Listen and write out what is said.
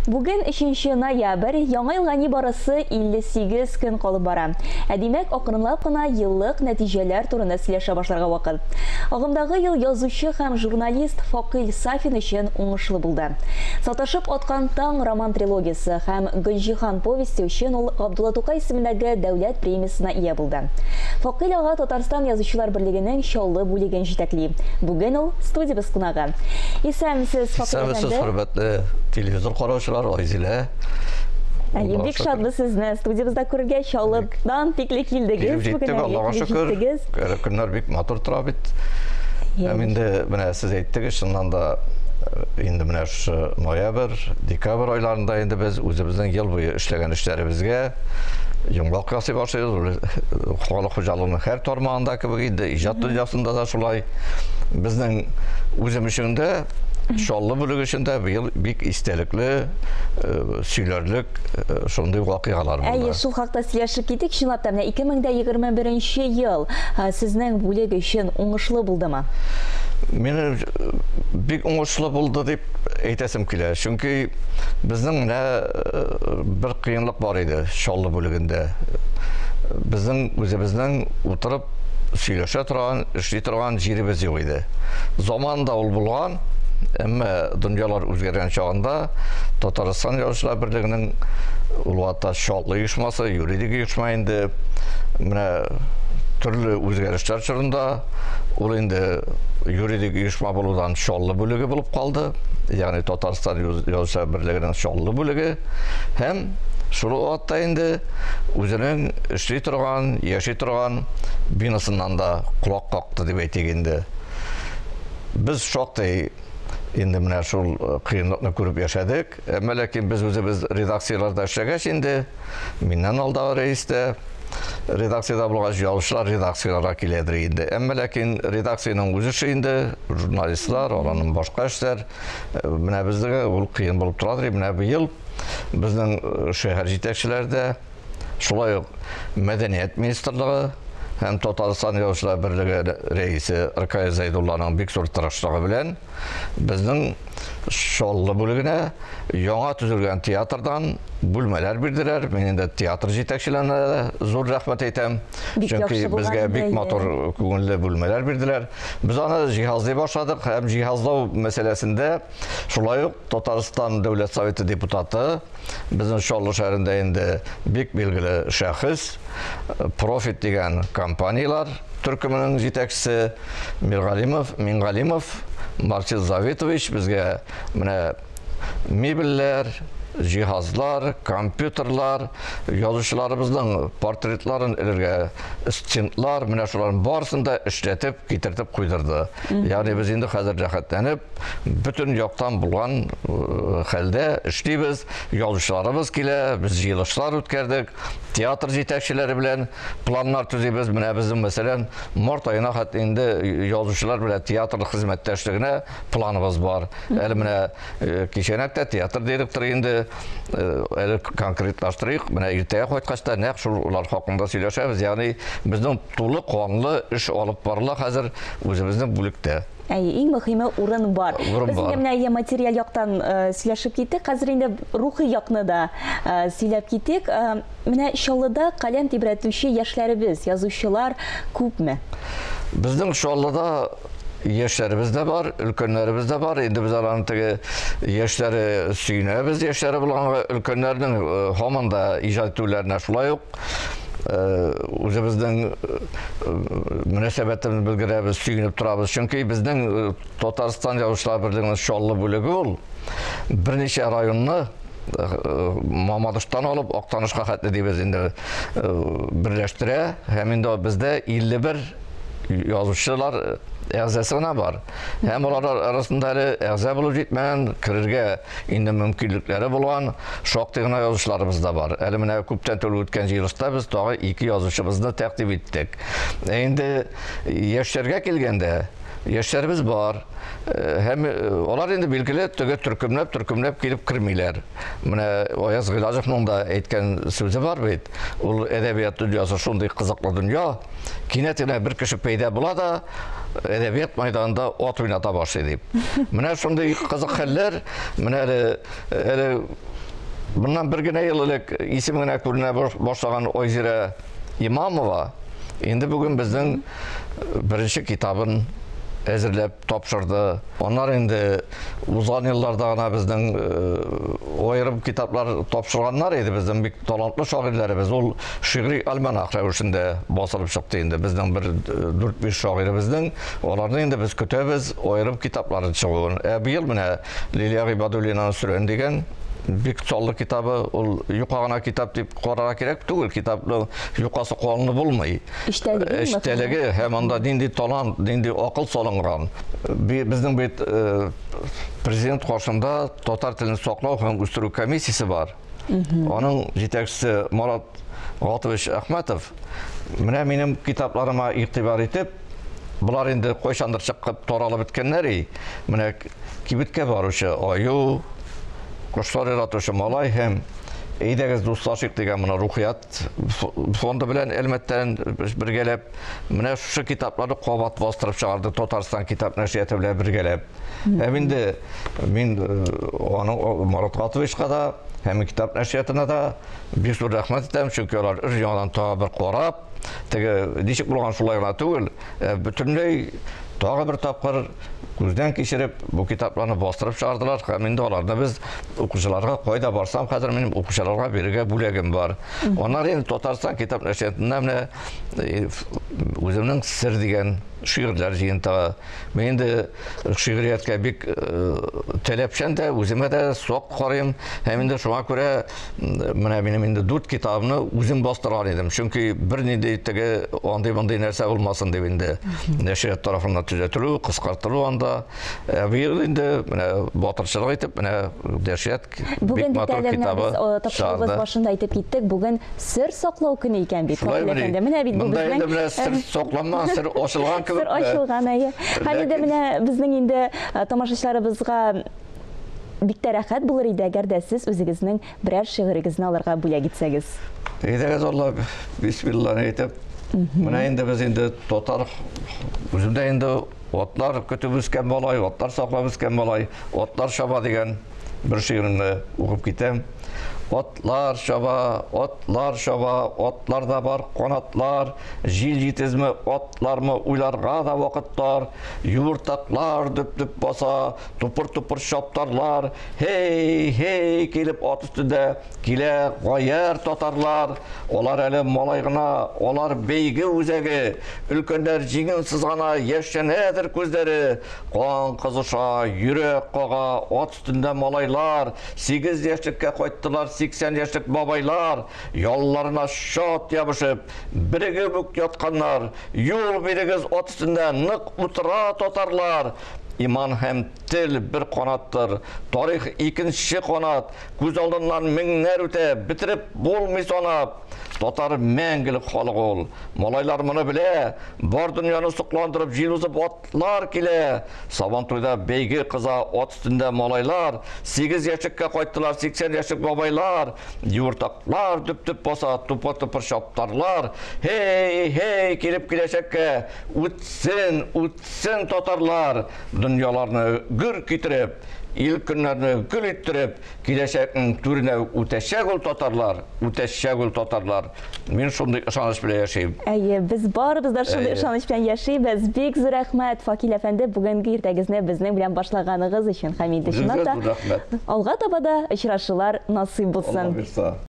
Бүген 3 ноябрь, яңа елга нибарысы 58 көн калып бара. Ә димәк, акрынлап кына еллык нәтиҗәләр турында сөйләшә башларга вакыт. Агымдагы ел язучы һәм журналист Факил Сафин өчен уңышлы булды. Саташып аткан таң роман трилогиясе һәм Гөлҗиһан повесте өчен ул Габдулла Тукай исемендәге дәүләт премиясенә ия булды. Факил ага Татарстан Язучылар берлегенең Чаллы бүлеген җитәкли. Бүген ул студиябез кунагы. Исәнмесез, Факил Исәнмесез, әфәнде. хөрмәтле телевизор караучылар, Айзилә. Әйе, Аллаһ бик шөкер. шатбыз сезне студиябездә күрергә. Чаллыдан тикле килдегез Килеп бүген, җиттек, әйе, Аллаһка килеп шөкер. җиттегез. Әле көннәр бик матур тора бит. Һәм инде менә сез әйттегез, чыннан да инде менә шушы ноябрь, декабрь айларында инде без үзебезнең ел буе эшләгән эшләребезгә йомгак ясый башлыйбыз. Халык хуҗалыгының һәр тармагында кебек инде иҗат дөньясында да шулай. Безнең үзем өчен дә, Чаллы бүлеге өчен дә быел бик истәлекле, сөйләрлек шундый вакыйгалар булды. Әйе, шул хакта сөйләшеп китик. Чынлап та, менә 2021 ел сезнең бүлек өчен уңышлы булдымы? Минем бик уңышлы булды дип әйтәсем килә. Чөнки безнең менә бер кыенлык бар иде Чаллы бүлегендә. Безнең үзебезнең утырып сөйләшә торган, эшли торган җиребез юк иде. Заманында ул булган, әмма дөньялар үзгәргән чагында Татарстан Язучылар берлегенең ул вакытта Чаллы оешмасы, юридик оешма инде, менә төрле үзгәрешләр чорында ул инде юридик оешма булудан Чаллы бүлеге булып калды, ягъни Татарстан Язучылар берлегенең Чаллы бүлеге, һәм шул ук вакытта инде үзенең эшли торган, яши торган бинасыннан да колак какты дип әйтик инде. Без шактый инде менә шул кыенлыкны күреп яшәдек. Әмма ләкин без үзебез редакцияләрдә эшләгәч инде, миннән алдагы рәис тә редакциядә булгач, язучылар редакцияләргә киләдер инде. Әмма ләкин редакциянең үз эше инде, журналистлар, аларның башка эшләр, менә безгә ул кыен булып торадыр. Менә быел безнең шәһәр җитәкчеләре дә, шулай ук Мәдәният министрлыгы һәм Татарстан Язучылар берлеге рәисе Ркаил Зәйдулланың бик зур тырышлыгы белән безнең Чаллы бүлегенә яңа төзелгән театрдан бүлмәләр бирделәр. Мин инде театр җитәкчеләренә дә зур рәхмәт әйтәм. Бик Чөнки яхшы булган безгә бик инде, матур күңелле бүлмәләр бирделәр. Без аны җиһазлый башладык һәм җиһазлау мәсьәләсендә шулай ук Татарстан Дәүләт Советы депутаты, безнең Чаллы шәһәрендә инде бик билгеле шәхес, Профит дигән компанияләр төркеменең җитәкчесе Миргалимов, Мингалимов Марсил Завитович безгә менә мебельләр, җиһазлар, компьютерлар, язучыларыбызның портретларын элергә стендлар, менә шуларның барысын да эшләтеп, китертеп куйдырды. Ягъни без инде хәзер рәхәтләнеп, бөтен яктан булган хәлдә эшлибез, язучыларыбыз килә, без җыелышлар үткәрдек, театр җитәкчеләре белән планнар төзибез. Менә безнең, мәсәлән, март аена хәтле инде язучылар белән театр хезмәттәшлегенә планыбыз бар. Әле менә кичәнәк тә театр директоры инде әле конкретлаштырыйк. Менә иртәгә кайткач та нәкъ шул улар хакында сөйләшәбез. Ягъни безнең тулы канлы эш алып барыла хәзер үзебезнең бүлектә. Әйе, иң мөһиме урын бар. Урын Без инде бар. менә я материаль яктан сөйләшеп киттек, хәзер инде рухи якны да сөйләп китик. Менә Чаллыда каләм тибрәтүче яшьләребез, язучылар күпме? Безнең Чаллыда яшьләребез дә бар, өлкәннәребез дә бар. Инде без аларның теге яшьләре сөенәбез, яшьләре булганга, өлкәннәрнең һаман да иҗат итүләренә шулай ук үзебезнең мөнәсәбәтебезне белдерәбез, сөенеп торабыз. Чөнки безнең Татарстан Язучылар берлегенең Чаллы бүлеге ул берничә районны Мамадыштан алып Актанышка хәтле дибез инде берләштерә. Һәм инде бездә 51 язучылар әгъзасы гына бар. Һәм алар арасында әле әгъза булып җитмәгән, керергә инде мөмкинлекләре булган шактый гына язучыларыбыз да бар. Әле менә күптән түгел үткән җыелышта без тагы 2 язучыбызны тәкъдим иттек. Ә инде яшьләргә килгәндә, Яшьләребез бар. Һәм алар инде билгеле теге төркемләп, төркемләп килеп кермиләр. Менә Аяз Гыйлаҗевның да әйткән сүзе бар бит. Ул әдәбият дөньясы шундый кызыклы дөнья. Кинәт кенә бер кеше пәйда була да, әдәбият мәйданында ат уйната башлый дип. Менә шундый кызык хәлләр, менә әле әле моннан бер генә ел элек исеме генә күренә башлаган Айзирә Имамова инде бүген безнең беренче китабын әзерләп тапшырды. Аннары инде узган елларда гына безнең аерым китаплар тапшырганнар иде безнең бик талантлы шагыйрьләребез. Ул шигъри альманах рәвешендә басылып чыкты инде. Безнең бер 4-5 шагыйребезнең, аларны инде без көтәбез аерым китапларын чыгуын. Ә быел менә Лилия Гыйбадуллинаның Сөрән дигән бик саллы китабы, ул юка гына китап дип карарга кирәк түгел, китапның юкасы калыны булмый. Эчтәлеге, эчтәлеге һәм анда нинди талант, нинди акыл салынган. Безнең бит президент каршында татар телен саклау һәм үстерү комиссиясе бар. Аның җитәкчесе Марат Гатович Әхмәтов менә минем китапларыма игътибар итеп, болар инде кайчандыр чыгып таралып беткәннәр, менә кибеткә баручы аю, кошлар яратучы малай һәм әйдәгез дуслашыйк дигән моны Рухият фонды белән Әлмәттән бергәләп менә шушы китапларны кабат бастырып чыгарды Татарстан китап нәшрияты белән бергәләп. Һәм инде мин аның Марат Гатовичка да һәм китап нәшриятына да бик зур рәхмәт итәм, чөнки алар өр яңадан тагы бер карап, теге ничек булган шулай гына түгел, бөтенләй тагы бер тапкыр күздән кичереп бу китапларны бастырып чыгардылар һәм инде аларны без укучыларга кайда барсам хәзер минем укучыларга бирергә бүләгем бар. Аннары инде Татарстан китап нәшриятында менә үземнең Сер дигән шигырьләр җыентыгы. Мин инде шигърияткә бик таләпчән дә, үземә дә сак карыйм. Һәм инде шуңа күрә менә минем инде 4 китабымны үзем бастырган идем. Чөнки бернинди теге андый-мондый нәрсә булмасын дип инде нәшрият тарафыннан төзәтелү, кыскартылу анда. Ә быел инде менә батырчылык итеп менә нәшрият бик матур китабы тапшыруыбыз башында әйтеп киттек, бүген сер саклау көне икән бит. Шулай менә бит бу безнең. Монда инде менә сер сакланмаган, сер ачылган кебек. Сер ачылган, әйе. Һәм инде менә безнең инде тамашачыларыбызга бик тә рәхәт булыр иде, әгәр дә сез үзегезнең берәр шигырегезне аларга бүләк итсәгез. Әйдәгез, Алла, бисмиллаһ әйтеп. Менә инде без инде татар, үземдә инде атлар көтеп үскән малай, атлар саклап үскән малай, атлар чаба дигән бер шигыремне укып китәм. Атлар чаба, атлар чаба, атларда бар канатлар, җил җитезме, атлармы, уйларга да вакыт тар, юртаклар дөп-дөп баса, тупыр-тупыр чаптарлар, һей, һей килеп ат өстендә килә гаярь татарлар, алар әле малай гына, алар бәйге үзәге, өлкәннәр җиңен сызгана, яшьләнәдер күзләре, кан кызыша, йөрәк кага, ат өстендә малайлар, 8 яшьлеккә кайттылар 80 яшьлек бабайлар, ялларына чат ябышып, берегеп үк ятканнар, юл бирегез ат өстендә нык утыра татарлар. Иман һәм тел бер канаттыр, тарих икенче канат, күз алдыннан меңнәр үтә, бетереп булмый санап. Татар мәңгелек халык ул. Малайлар моны белә, бар дөньяны сокландырып җил узып атлар килә. Сабантуйда бәйге кыза ат өстендә малайлар, 8 яшьлеккә кайттылар 80 яшьлек бабайлар, юртаклар дөп-дөп баса, тупыр-тупыр чаптарлар. Һей, һей, килеп киләчәккә, үтсен, үтсен татарлар, дөньяларны гөр китереп, ил көннәрне гөл иттереп, киләчәкнең түренә үтәчәк ул татарлар, үтәчәк ул татарлар. Мин шундый ышаныч белән яшим. Әйе, без барыбыз да шундый ышаныч белән яшибез. Бик зур рәхмәт, Факил әфәнде, бүгенге иртәгезне безнең белән башлаганыгыз өчен. Һәм инде чынлап та алга таба да очрашулар насыйп булсын. Алла бирса.